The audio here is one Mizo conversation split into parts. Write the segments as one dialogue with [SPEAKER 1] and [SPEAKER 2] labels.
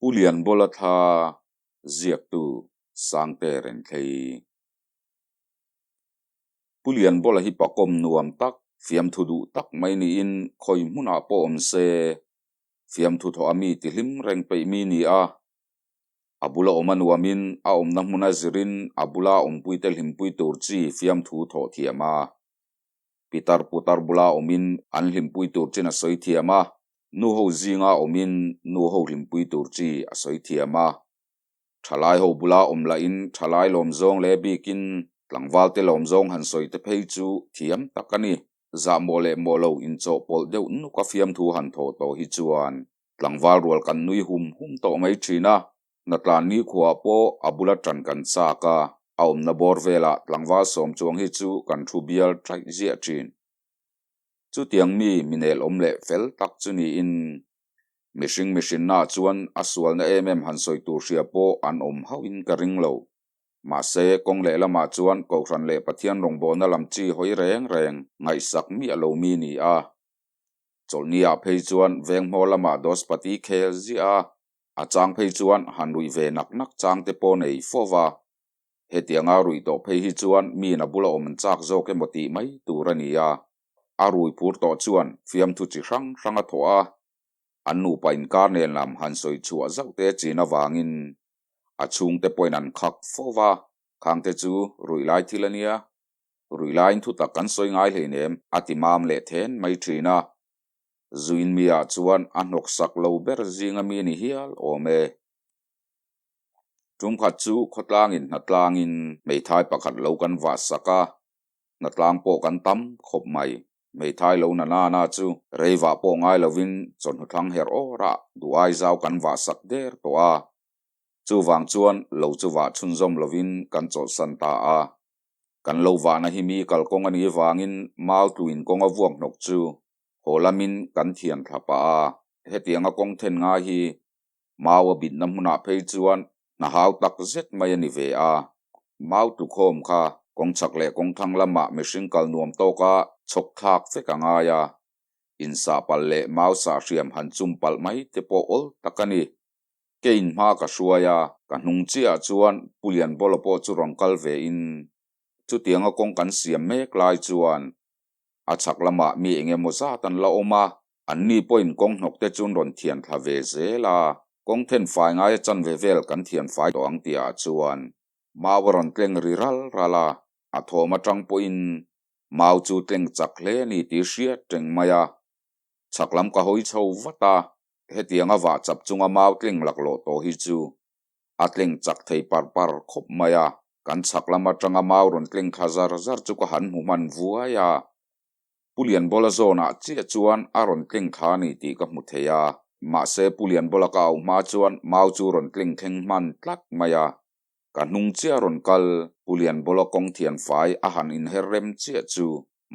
[SPEAKER 1] Pu Lianbawla thla ziaktu Sangte Renthlei. Pu Lianbawla hi pakawm nuam tak, fiamthu duh tak mai niin khawi hmunah pawh awm se, fiamthu thawh a mi tihlim reng peih mi ni a. A bula awm a nuamin a awmna hmuna zirin a bula awmpuite hlimpui tur chi fiamthu thawh thiam a. Pitar putar bula awmin an hlimpui tur chin a sawi thiam a, nu ho zinga awmin nu ho hlimpui tur chi a sawi thiam a. Thalai ho bula awm lahin thalai lawmzawng leh bikin tlangvalte lawmzawng han sawi te phei chu thiam tak a ni. Zahmawh leh mawh lo inchawhpawlh deuh nuk a fiamthu han thawh tawh hi chuan tlangval rual kan nui hum hum tawh mai thin a, Hnatlan nikhuaah pawh a bula tan kan chak a, a awmna bawr velah tlangval sawm chuang hi chu kan thu bial ṭaih ziah ṭhin. Chutiang mi minel awm leh fel tak chu niin mihring mihrinnaah chuan a sualna em em han sawi tur hria pawh an awm hauhin ka ring lo. Mahse, kawng lehlamah chuan Kohhran leh Pathian rawngbawlna lam chi hawi reng reng ngaihsak miah lo mi ni a. Chawlhniah phei chuan Venghmaw lamah Dospati khel ziah a, A chang phei chuan han ruih ve nak nak chang te pawh nei fo va, hetianga ruih tawh phei hi chuan miin a bula awm an chak zawk emaw tih mai tur a ni a. A rui phur tawh chuan fiamthu chi hrang hrang a thawh a, an nupa inkar nen lam han sawi chhuah zauh te chin avangin a chhungte pawhin an khak fo va, khang te chu ruih lai thil a nia, ruih laiin thutak kan sawi ngai hleinem a ti mam leh then mai thin a. Zuin mi ah chuan a hnawk sak lo ber zinga mi ni hial awm e. Tum khat chu khawtlangin hnatlangin hmeithai pakhat lo kan vah sak a, hnatlang pawh kan tam khawp mai. Hmeithai lo na nana chu rei vah pawh ngai lovin chawhnu thlang herh awrah duh ai zau kan vah sak der tawh a. Chuvang chuan lo chu vah chhunzawm lovin kan chawlhsan ta a. Kan lo vahna hi mi kalkawng a nih vangin mau tluin kawng a vuak hnawk chu Haw lamin kan thian thla pah a, hetianga kawng then ngai hi mau a bitna hmunah phei chuan hna hau tak zet mai a ni ve a. Mau tukhawm kha kawng chhak leh kawng thlang lamah mihring kal nuam tawka chhawk thlak vek a ngai a, insah palh leh mau sah hriam han chum palh mai te pawh awl tak a ni. Kein hma ka hruai a, ka hnung chiahah chuan Pu Lianbawla pawh chu rawn kal vein chutianga kawng kan siam mek lai chuan A chhak lamah mi eng emaw zat an la awm a, anni pawhin kawng hnawk te chu an rawn thian thla ve zel a, kawng then fai ngaia chanve vel kan thian fai tawh ang tihah chuan mau a rawn tleng ri ral ral a, a thawm atang pawhin mau chu tleng chak hle a ni tih hriat reng mai a. Chhak lam ka hawi chho vat a, hetianga vah chap chunga mau tleng laklawh tawh hi chu a tleng chak thei par par khawp mai a, kan chhak lam atanga mau rawn tleng thla zar zar chu ka han hmu hman vuai a. Pu Lianbawla zawnah chiah chuan a rawn tleng thla a ni tih ka hmu thei a, mahse Pu Lianbawla ka auh hma chuan mau chu rawn tleng thleng hman tlat mai a. Ka hnung chiah rawn kal, Pu Lianbawla kawng thian fai a han inher rem chiah chu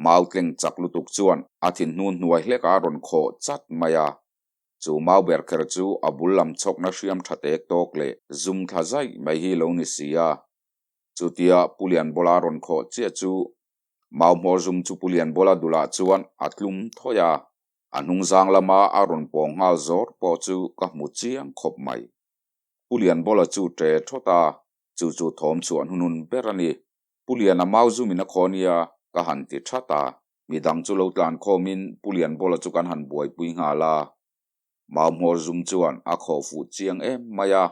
[SPEAKER 1] mau tleng chak lutuk chuan a thinhnu hnuai hlekah a rawn khawh chat mai a. Chu mau ber kher chu a bul lam chhawkna hriam tha tek tawk leh zum thla zaih mai hi lo ni si a. Chutia Pu Lianbawla rawn khawh chiah chu mau hmawr zum chu Pu Lianbawla dulah chuan a tlum thawih a, a hnungzang lama a rawn pawng nghal zawr pawh chu ka hmu chiang khawp mai. Pu Lianbawla chu ṭe thawt a, chu chu thawm chhuah hnunun ber a ni. Pu Liana mau zumin a khaw nia ka han ti that a. Midang chu lo tlan khawmin Pu Lianbawla chu kan han buaipui nghal a. Mau hmawr zum chuan a khawh fuh chiang em mai a.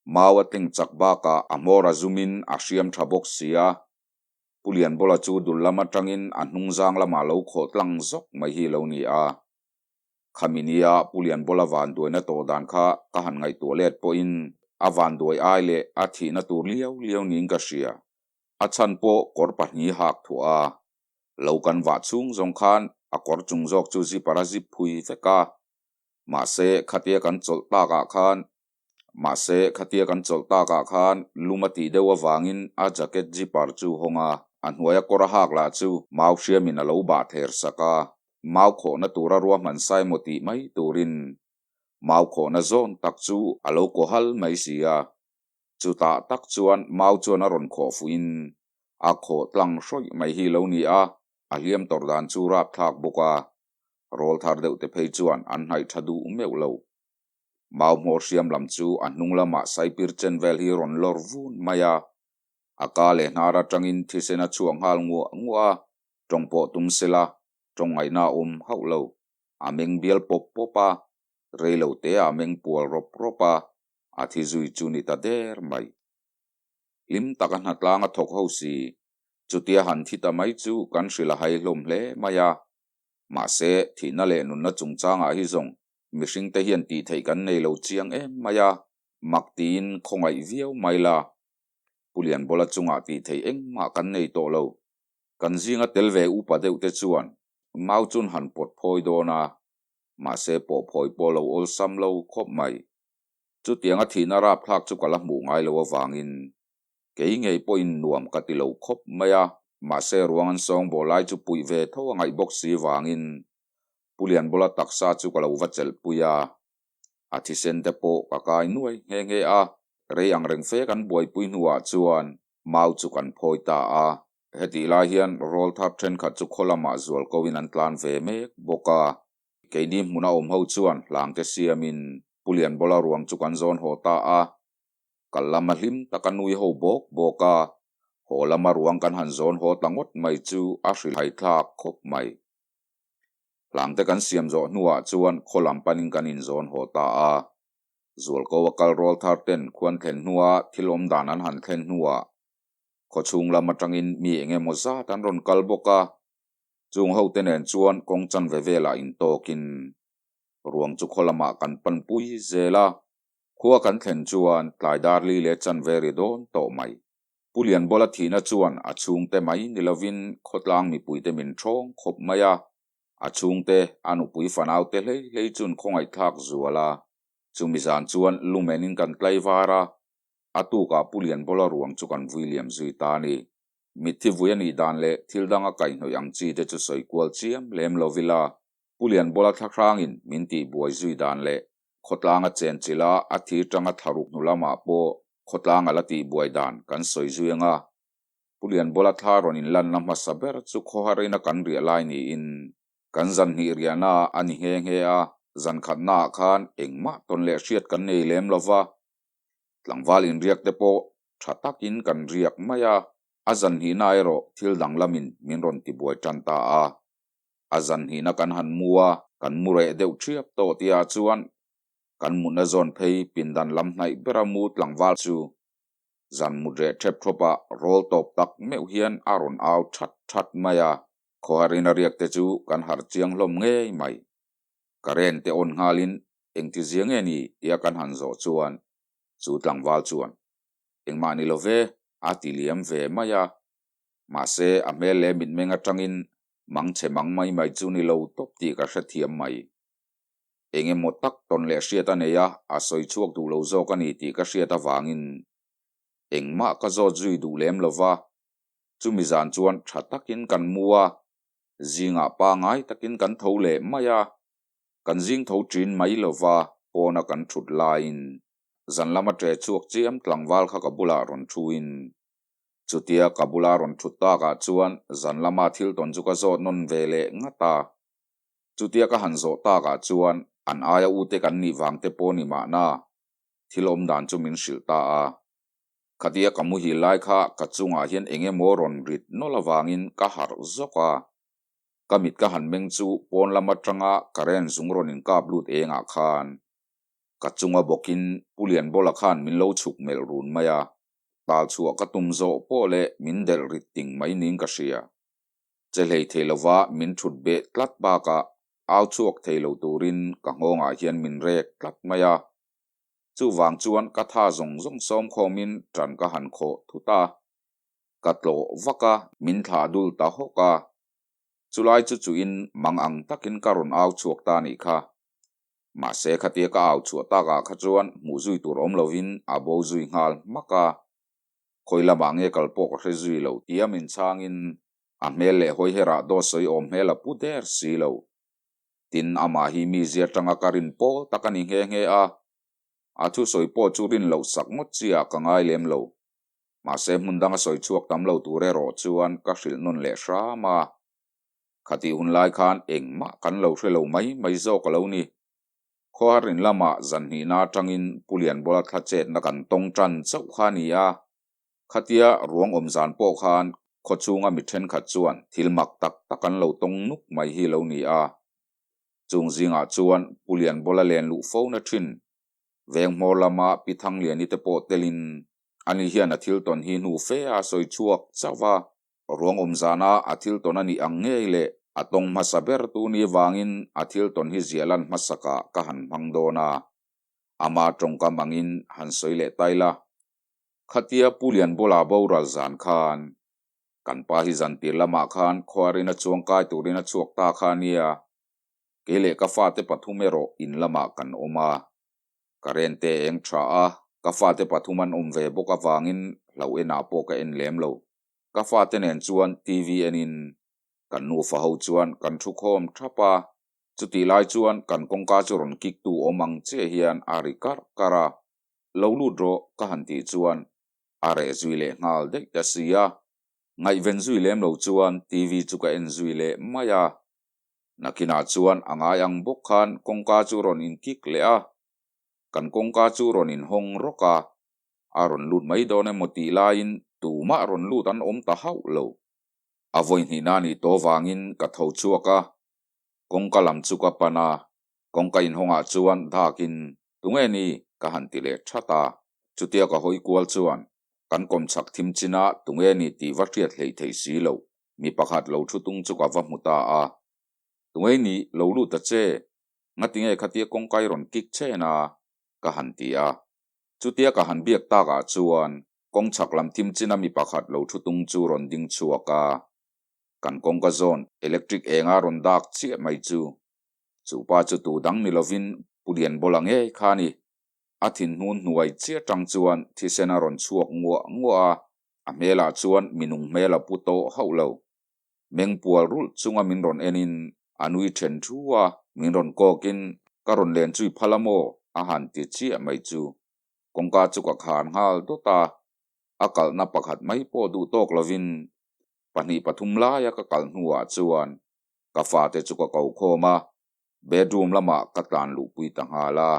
[SPEAKER 1] Mau a tling chak bakah a hmawr a zumin a hriam tha bawk si a. Pu Lianbawla chu dul lam atangin a hnungzang lamah lo khawh tlang zawk mai hi lo ni a. Khami nia Pu Lianbawla vanduaina tawh dan kha ka han ngaihtuah let pawhin a vanduai ai leh a thihna tur liau liau niin ka hria. A chhan pawh kawr pahnih hak thuah a. Lo kan vah chhung zawng khan a kawr chung zawk chu zipper a zip phui vek a. Mahse khatia kan chawlh takah khan Mahse khatia kan chawlh takah khan lum a tih deuh avangin a jacket zipper chu hawng a, a hnuaia kawr a hak lah chu mau hriamin a lo bah ther sak a. Mau khawhna tura ruahman sai maw tih mai turin mau khawhna zawn tak chu a lo kaw hal mai si a. Chutah tak chuan mau chuan a rawn khawh fuhin a khawh tlang hrawih mai hi lo ni a, a hliam tawrh dan chu rapthlak bawk a, rawl thar deuh te phei chuan an hnaih tha duh meuh lo. Mau hmawr hriam lam chu a hnung lamah saipir chen vel hi rawn lawr vun mai a. A ka leh hnar atangin thisen a chhuak nghal nguah nguah a, tawng pawh tum sela tawng ngaihna a awm hauh lo. A meng bial pawp pawp a, rei lo te ah a meng pual rawp rawp a, a thi zui chu ni ta der mai. Hlim taka hnatlang a thawk ho si, chutia han thi ta mai chu kan hrilh a hai hlawm hle mai a. Mahse, thihna leh nunna chungchangah hi zawng mihringte hian tih theih kan nei lo chiang em mai a, mak tiin khawngaih viau mai la. Pu Lianbawla chungah tih theih engmah kan nei tawh lo. Kan zinga tel ve upa deuh te chuan mau chun han pawt phawi dawn a, mahse pawh phawi pawh lo awlsam lo khawp mai. Chutianga thihna rapthlak chu ka la hmuh ngai lo avangin kei ngei pawhin nuam ka ti lo khawp mai a, mahse ruang an sawng bawl lai chu puih ve tho a ngaih bawk si vangin Pu Lianbawla taksa chu ka lo va chelh pui a, a thisen te pawh ka kai nuai nghe nghe a, rei ang reng fe kan buaipui hnuah chuan mau chu kan phawi ta a. Hetih lai hian rawl thar thenkhat chu khaw lamah zual ko in an tlan ve mek bawk a, keini hmuna awm ho chuan hlangte siamin Pu Lianbawla ruang chu kan zawn haw ta a, kal lama hlim taka nui ho bawk bawk a, haw lama ruang kan han zawn haw ta ngawt mai chu a hrilhhai thlak khawp mai. Hlangte kan siam zawh hnuah chuan khaw lam panin kan inzawn haw ta a. Zualko a kal rawl thar ten khuan thlen hnua thil awm dan an han thlen hnuah khaw chhung lam atangin mi eng emaw zat an rawn kal bawk a. Chung hote nen chuan kawng chanve velah intawkin ruang chu khaw lamah kan panpui zel a. Khua kan thlen chuan tlai dar li leh chanve ri dawn tawh mai. Pu Lianbawla thihna chuan a chhungte mai ni lovin khawtlang mipuite min ṭhawng khawp mai a, a chhungte, a nupui fanaute hlei hlei chun khawngaihthlak zual a. Chumi zan chuan lumenin kan tlaivar a, a tukah Pu Lianbawla ruang chu kan vui liam zui ta a ni. Mitthi vui a nih dan leh thil danga kaihhnawih ang chi te chu sawi kual chiam lem lo ila, Pu Lianbawla thlahrangin min tihbuai zui dan leh khawtlanga chenchilh a a thi tanga thlaruk hnu lamah pawh Khawtlang a la tihbuai dan kan sawi zui anga Pu Lianbawla thla rawn inlanna hmasa ber chu khawharina kan riah lai niin kan zan hnih riahna a ni nghe nghe a, zan khatnaah khan engmah tawn leh hriat kan nei lem lo va, tlangval inriak te pawh tha takin kan riak mai a, a zan hnihna erawh thil danglamin min rawn tibuai tan ta a. A zan hnihna kan han mu a, kan mu reh deuh thiap tawh tihah chuan Kan mutna zawn phei pindan lam hnaih bera mu tlangval chu zan mut reh thep thawpah rawl tawp tak meuh hian a rawn au that that mai a, khawharin a riak te chu kan harh chiang hlawm ngei mai. Current te on nghalin engti zia nge ni tia kan han zawh chuan chu tlangval chuan engmah ni lo ve a ti liam ve mai a, mahse a hmel leh mitmeng atangin mangchhe mang mai mai chu ni lo tawp tih ka hrethiam mai. Eng emaw tak tawn leh hriat a nei a, a sawi chhuak duh lo zawk a ni tih ka hriat avangin engmah ka zawt zui duh lem lo va, chumi zan chuan tha takin kan mu a, zingah pangai takin kan tho leh mai a, kan zing tho ṭin mai lo va, pawna kan ṭhut laiin zan lama ṭe chhuak chiam tlangval kha ka bulah rawn ṭhuin chutia ka bula rawn ṭhut takah chuan zan lama thil tawn chu ka zawt nawn ve leh ngat a. Chutia ka han zawh takah chuan an aia ute kan nih vang te pawh ni mahna thil awm dan chu min hrilh ta a. Khatia ka muhil lai kha ka chungah hian eng emaw rawn rit nawlh avangin ka harh zawk a. Ka mit ka han meng chu pawn lam atanga current zung rawn inkap lut engah khan ka chunga bawkin Pu Lianbawla khan min lo chhuk melh run mai a. Tal chhuah ka tum zawh pawh leh min delh rit ting mai niin ka hria. Che hlei thei lova min thut beh tlat bakah au chhuak thei lo turin ka nghawngah hian min rek tlat mai a. Chuvang chuan ka tha zawng zawng sawm khawmin ṭan ka han khawh thut a. Ka tlawh vak a, min thlah dul ta hawk a. Chulai chu chuin mang ang takin ka rawn au chhuak ta nih kha. Mahse khatia ka au chhuah takah kha chuan hmuh zui tur awm lovin a bo zui nghal hmak a. Khawi lamah nge kal pawh ka hre zui lo tia min chhangin a hmel leh hawi herah dawt sawi awm hmel a pu der si lo. Tin, amah hi mi zia tanga ka rin pawl tak a ni nghe nghe a, a thusawi pawh chu rin loh sak ngawt chiah ka ngai lem lo. Mahse hmun danga sawi chhuak tam lo tur erawh chuan ka hrilh nawn leh hram a. Khatih hun lai khan engmah kan lo hre lo mai mai zawk a lo ni. Khawhar in lamah zan hnihna atangin Pu Lianbawla thla chetna kan tawng tan chauh kha a ni a. Khatia ruang awm zan pawh khan khaw chhunga mi thenkhat chuan thil mak tak tak an lo tawng nuk mai hi lo ni a. Chung zingah chuan Pu Lianbawla len luh fo na thin veng hmawr lama Pi Thangliani te pawh telin ani hian a thil tawn hi hnu fe a sawi chhuak chauh va. Ruang awm zana a thil tawn a nih ang ngei leh a tawng hmasa ber tu ni vangin a thil tawn hi ziah lan hmasakah ka han hmang dawn a, ama tawngkam angin han sawi leh tai la. Khatia Pu Lianbawla boral zan khan kan pa hi zantir lamah khan khuarin a chuangkai turin a chhuak ta kha a nia, kei leh ka fate pathum erawh in lamah kan awm a. Ka rente eng tha a, ka fate pathum an awm ve bawk avangin hlauh enah pawh ka en lem lo. Ka fate nen chuan TV enin kan nufa ho chuan kan thu khawm thap a, chutih lai chuan kan kawngka chu rawn kik tu awm ang chiah hian a ri karh karh a, lo lut rawh ka han tih chuan a reh zui leh nghal daih ta si a, ngaihven zui lem lo chuan TV chu ka en zui leh mai a. Nakinah chuan a ngai ang bawk khan kawngka chu rawn inkik leh a, kan kawngka chu rawn inhawng rawk a, a rawn lut mai dawn emaw tih laiin tumah rawn lut an awm ta hauh lo. A vawi hnihna nih tawh vangin ka tho chhuak a, kawngka lam chu ka pan a, kawngka inhawngah chuan dakin tunge ni ka han ti leh that a, chutia ka hawi kual chuan kan kawmchhak thim chin a tunge ni tih va hriat hleih theih si loh mi pakhat lo thu tung chu ka va hmu ta a, tunge ni lo lut ta che, ngatinge khatia kawngka i rawn kik chen a ka han ti a. Chutia ka han biak takah chuan kawng chhak lam thim china mi pakhat lo thu tung chu rawn ding chhuak a, kan kawngka zawn electric enga rawn dak chiah mai chu. Chu pa chu tu dang ni lovin Pu Lianbawla ngei kha a ni. A thinhnun hnuai chiah tang chuan thisen a rawn chhuak nguah nguah a, a hmelah chuan minung hmel a pu tawh hauh lo. Meng pual rulh chunga min rawn enin a nui then thu a, min rawn kawkin ka rawn len chui phal a maw? a han ti chiah mai chu. Kawngka chu ka khar nghal dawt a, a kalhna pakhat mai pawh duh tawk lovin pahnih pathum laia ka kal hnuah chuan ka fate chu ka ko khawm a, bedroom lamah ka tlan luhpui ta nghal a.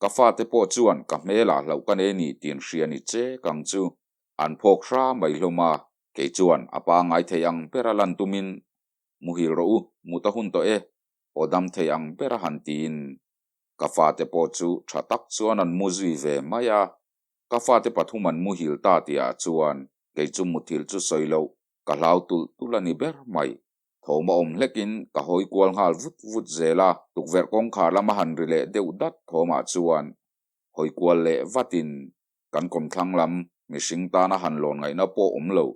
[SPEAKER 1] Ka fate pawh chuan ka hmelah hlauh ka nei ni tih an hria ni che kang chu an phawk hra mai hlawm a, kei chuan a pangngai thei ang bera lan tumin Muhil rawh u, mut a hun tawh e, aw dam thei ang ber a han tiin ka fate pawh chu tha tak chuan an mu zui ve mai a, ka fate pathum an muhil ta tihah chuan kei chu muthilh chu sawi loh ka hlau tulh tulh a ni ber mai. Thawm a awm hlekin ka hawi kual nghal vut vut zel a, tukverh kawngkhar lama han ri leh deuh dat thawmah chuan hawi kual leh vatin kan kawmthlang lam mihring tana han lawn ngaihna pawh awm lo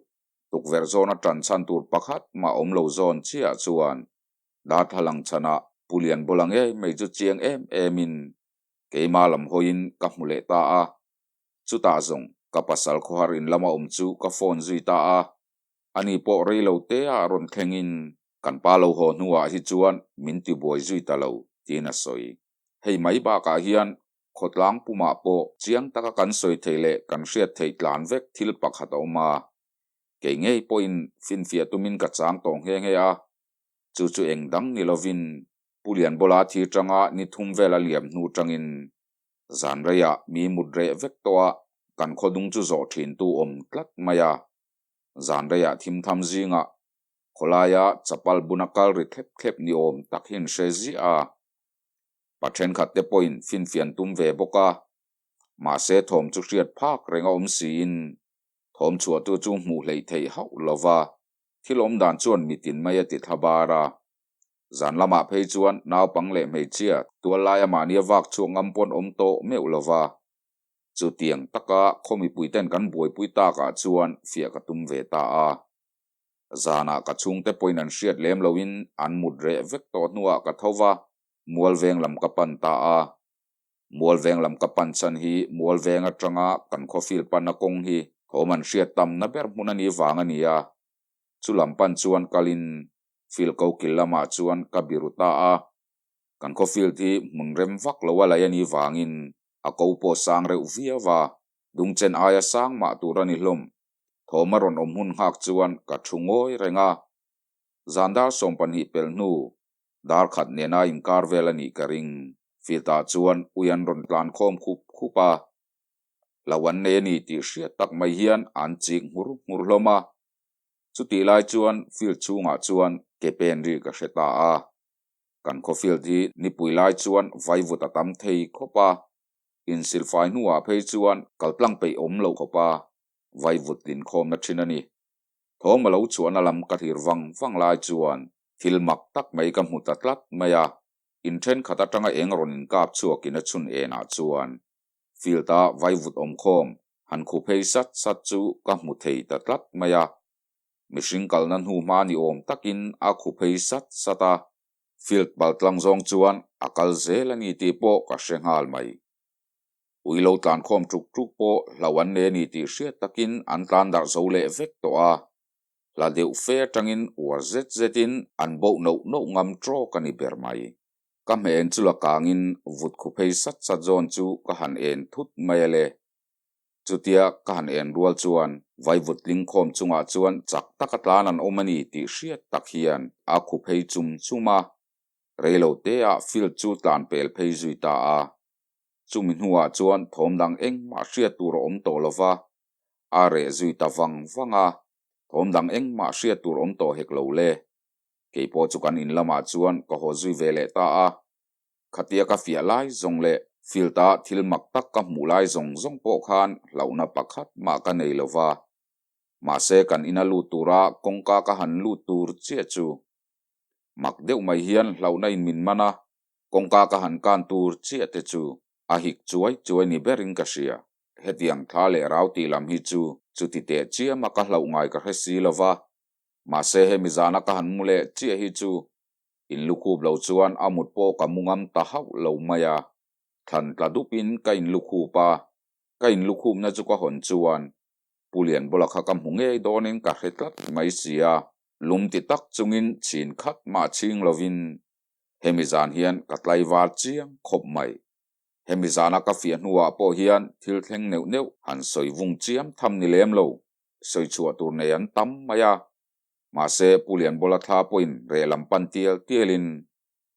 [SPEAKER 1] Tukverh zawna ṭan chhan tur pakhat mah awm lo zawn chiah chuan darthlalang chhanah Pu Lianbawla ngei mai chu chiang em emin keimah lam hawiin ka hmu leh ta a. Chutah zawng ka pasal khawhar in lama awm chu ka phone zui ta a. Ani pawh rei lo te ah rawn thlengin kan pa lo haw hnuah hi chuan min tibuai zui ta lo tiin a sawi. Hei mai bakah hian Khawtlang pumah pawh chiang taka kan sawi theih leh kan hriat theih tlan vek thil pakhat a awm a. Kei ngei pawhin finfiah tumin ka chang tawh nghe nghe a, chu chu eng dang ni lovin Pu Lianbawla thi tanga ni thum vel a liam hnu tangin zan reiah mi mut reh vek tawh a, kan khawdung chu zawh thintu awm tlat mai a. Zan reiah thimtham zingah khawlaia chapal buna kal ri thlep thlep ni awm tak hi an hre ziah a. Pa thenkhat te pawhin finfian tum ve bawk a, mahse thawm chu hriat phak reng a awm siin thawm chhuahtu chu hmuh hleih theih hauh lo va, thil awm dan chuan mitin mai a ti thla bar a. Zan lamah phei chuan naupang leh hmeichhia tual laia mahnia vak chhuak ngam pawn awm tawh meuh lo va, chutiang taka khaw mipuiten kan buaipui takah chuan fiah ka tum ve ta a. Zanah ka chhungte pawhin an hriat lem loin an mut reh vek tawh hnuah ka tho va, Mualveng lam ka pan ta a. Mualveng lam ka pan chhan hi Mualveng atanga kan khawfil panna kawng hi thawm an hriat tamna ber hmun a nih vang a ni a. Chu lam pan chuan kalin field ko kil lamah chuan ka biru ta a. Kan khawfield hi hmun rem vak lo a laih a nih vangin a ko pawh sang reuh viau a, dungchen aia sang mah tur a ni hlawm. Thawm a rawn awm hun nghak chuan ka thu ngawi reng a. Zan dar 12 pel hnu dar khat nena inkar vel a nih ka ring. Field-ah chuan ui an rawn tlan khawm khup khup a, hlo an nei a ni tih hriat tak mai hian an chik nghur nghur hlawm a. Chutih lai chuan field chhungah chuan ke pen ri ka hre ta a. Kan khaw field hi nipui lai chuan vaivut a tam thei khawp a, insilfai hnuah phei chuan kaltlang peih awm loh khawp a vaivut inkhawmna thin a ni. Thawm a lo chhuahna lam ka thlir vang vang lai chuan thil mak tak mai ka hmu ta tlat mai a, in thenkhat atanga eng rawn inkap chhuakin a chhun enah chuan field-a vaivut awmkhawm han khu phei sat sat chu ka hmu thei ta tlat mai a. Mihring kalna hnu hma ni awm takin a khu phei sat sat a, field paltlang zawng chuan a kal zel a ni tih pawh ka hre nghal mai. Ui lo tlan khawm ṭuk ṭuk pawh hlo an nei a ni tih hriat takin an tlan darh zo leh vek tawh a, hla deuh fe atangin uar zet zetin an boh noh noh ngam ṭawk a ni ber mai. Ka hmeh en chu la kangin vut khu phei sat sat zawn chu ka han en thut mai a le. Chutia ka han en rual chuan vaivut tling khawm chungah chuan chak taka tlan an awm a ni tih hriat tak hian a khu phei chum chum a, reilo teah field chu tlan pel phei zui ta a. Chumi hnuah chuan thawm dang engmah hriat tur a awm tawh lo va, a reh zui ta vang vang a, thawm dang engmah hriat tur awm tawh hek lo le. Kei pawh chu kan in lamah chuan ka haw zui ve leh ta a. Khatia ka fiah lai zawng leh field-a thil mak tak ka hmuh lai zawng zawng pawh khan hlauhna pakhat mah ka nei lo va. Mahse kan ina lut tura kawngka ka han lut tur chiah chu mak deuh mai hian hlauhna in min man a, Kawngka ka han kan tur chiah te chu a hik chuai chuai ni berin ka hria. Hetiang thla leh rau tih lam hi chu chuti teh chiama ka hlauh ngai ka hre si lo va. Mahse hemi zana ka han mu leh chiah hi chu inlukhup lo chuan a mut pawh ka mu ngam ta hauh lo mai a. Thlan tla dupin ka inlukhup a, ka inlukhupna chu ka hawn chuan Pu Lianbawla kha ka hmu ngei dawnin ka hre tlat mai si a. Lum ti tak chungin chhin khat mah chhing lovin Hemi zan hian ka tlaivar chiang khawp mai. Hemi zana ka fiah hnuah pawh hian thil thleng neuh neuh han sawi vung chiam tham ni lem lo, sawi chhuah tur nei an tam mai a. Mahse, Pu Lianbawla thla pawhin reh lam pan tial tialin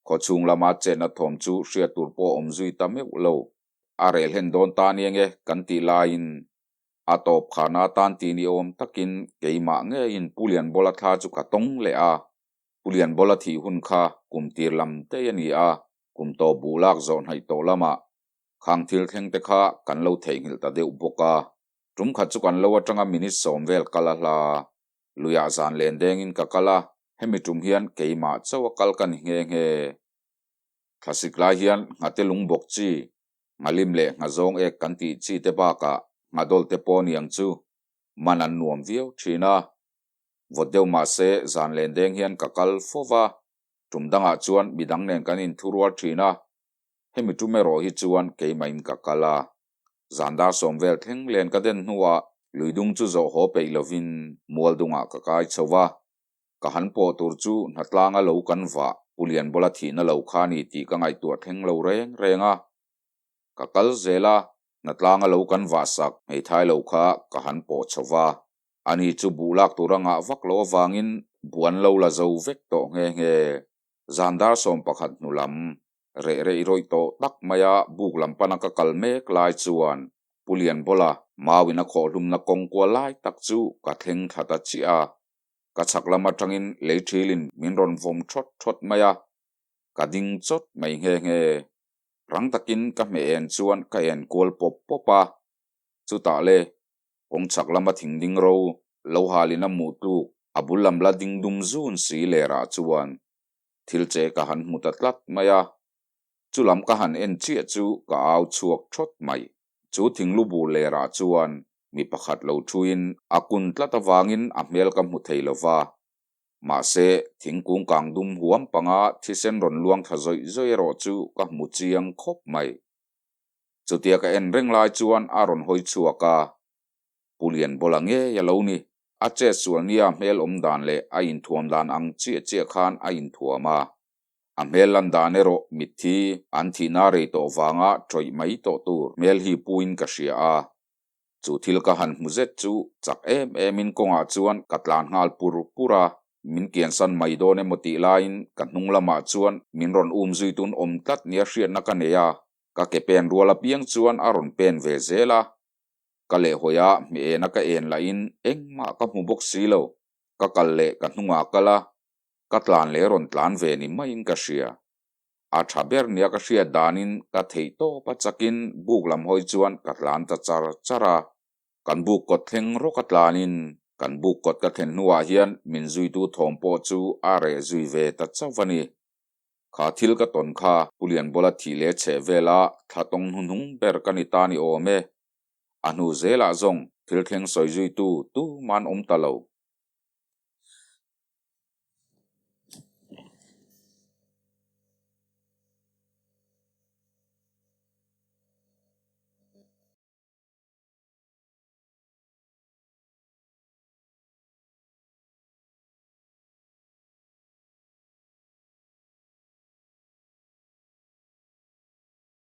[SPEAKER 1] khawchhung lama chetna thawm chu hriat tur pawh a awm zui ta meuh lo. A reh hlen dawn ta nia nge kan tih laiin a tawp khana tan ti ni awm takin keimah ngeiin Pu Lianbawla thla chu ka tawng leh a. Pu Lianbawla thih hun kha kum tir lam daih a ni a, kum tawp buh lak zawh hnaih tawh lamah khang thil thleng te kha kan lo theihnghilh ta deuh bawk a. Tum khat chu kan lo atanga minute sawm vel kal a hla. Luiah zan len dengin ka kal a, hemi tum hian keimah chauh a kal ka ni nghe nghe. Thlasik lai hian nghate lung bawk chi, nghalim leh nghazawng ek kan tih chi te bakah nghadawl te pawh niang chu man an nuam viau thin a. Vawt deuh mahse zan len deng hian ka kal fo va, tum dangah chuan midang nen kan inthurual thin a, hemi tum erawh hi chuan keimahin ka kal a. Zan dar sawm vel thleng len ka den hnuah luidung chu zawh haw peih lovin mual dungah ka kai chho va, ka han pawh tur chu hnatlanga lo kan vah Pu Lianbawla thihna lo kha ni tih ka ngaihtuah thleng lo reng reng a. Ka kal zel a, hnatlanga lo kan vah sak hmeithai lo kha ka han pawh chho va. Ani chu buh lak tur a ngah vak lo avangin buh an lo la zo vek tawh nghe nghe. Zan dar 11 hnu lam, reh reih rawih tawh tak maia buk lam pana ka kal mek lai chuan Pu Lianbawla mauin a khawhhlumna kawng kual lai tak chu ka thleng thla ta chiah a. Ka chhak lam atangin lei thilin min rawn vawm thawt thawt mai a, ka ding chawt mai nghe nghe. Rang takin ka hmeh en chuan ka en kual pawp pawp a, chutah le Kawng chhak lama thing ding ro lo halin a hmuh tluk a bul lam la ding dum zun si lerah chuan thil che ka han hmu ta tlat mai a, chu lam ka han en chiah chu ka au chhuak thawt mai. Chu thing lu bur lerah chuan mi pakhat lo thuin a kun tlat avangin a hmel ka hmu thei lo va, mahse thingkung kang dum huam panga thisen rawn luang thla zawih zawih erawh chu ka hmu chiang khawp mai. Chutia ka en reng lai chuan a rawn hawi chhuak a, Pu Lianbawla ngei a lo ni. A chet sual nia hmel awm dan leh a inthuam dan ang chiah chiah khan a inthuam a. A hmel lan dan erawh mitthi an thihna rei tawh vanga ṭawih mai tawh tur hmel hi puin ka hria a. Chu thil ka han hmu zet chu chak em emin kawngah chuan ka tlan nghal pur pur a. Min kiansan mai dawn emaw tih laiin ka hnung lamah chuan min rawn um zui tun awm tlat nia hriatna ka nei a, ka ke pen rual apiang chuan a rawn pen ve zel a. Ka lehhawi a, hmi ena ka en lahin engmah ka hmu bawk si lo. Ka kal leh ka hnungah kal a, ka tlan leh rawn tlan ve ni maiin ka hria. A tha ber nia ka hriat danin ka theih tawp a chakin buk lam hawi chuan ka tlan ta char char a. Kan buk kawt thleng rawk a tlanin kan buk kawt ka thlen hnuah hian min zuitu thawm pawh chu a reh zui ve ta chauh a ni. Kha thil ka tawn kha Pu Lianbawla thih leh chheh vela thla tawng hnuhnung ber ka ni ta ni awm e. A hnu zelah zawng thil thleng sawi zuitu tuman awm ta lo.